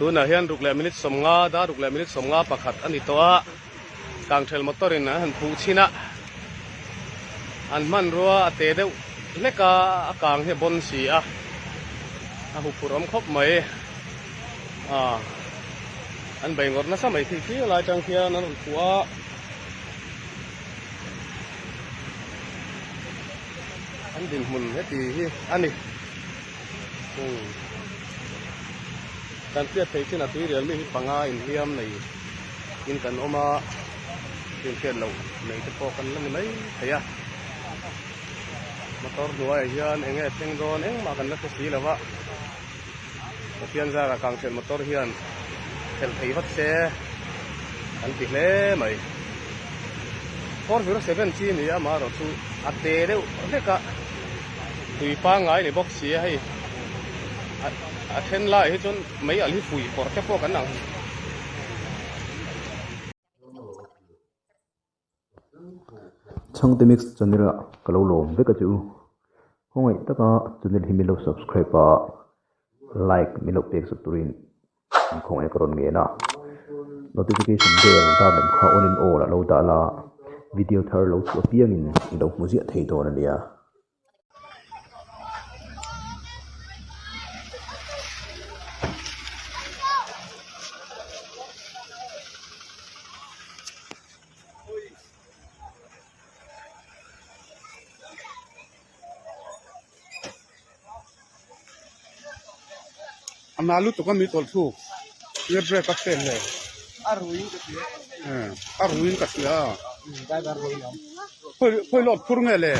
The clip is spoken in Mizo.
Tunah hian ruk leh minute 50 dar ruk leh minute 51 a ni tawh a, kangthel motor in an han phuh chhin a, an hmanrua a te deuh hlek a, a kang hi a bawn si a, a huphurh awm khawp mai a, an bei ngawrh nasa mai thil thlir lai tang khian an rawn phuh a. An dinhmun heti hi a ni. Kan hriat theih chin a tui rial mi hi panga inhliam nei in kan awm a, inhriat loh nei te pawh kan la ni mai thei a. Motor hnuaiah hian eng nge thleng dawn engmah kan la hre si lo va, Pathian zarah kangthelh motor hian thelh thei vat se an ti hle mai. 407 chi ni a amaherawhchu a te deuh hlek a. Tui pangngai ni bawk si a hei a then lai hi chuan mei alh hi pui pawrh te pawh kan ang. Chhangte mix channel ah ka lo lawm vek a che u. Khawngaih taka channel hi min lo subscribe a, like min lo pek sak turin in khawngaih ka rawn ngen a. Notification bell dar lem kha on in all ah lo dah la, video thar lo chhuah apiangin i lo hmu ziah thei dawn a nia. A na lutuk a mi tawlh thluk nge break a fail le a ruiin ka hria a ruiin ka hria khawi khawi lawt phur nge le.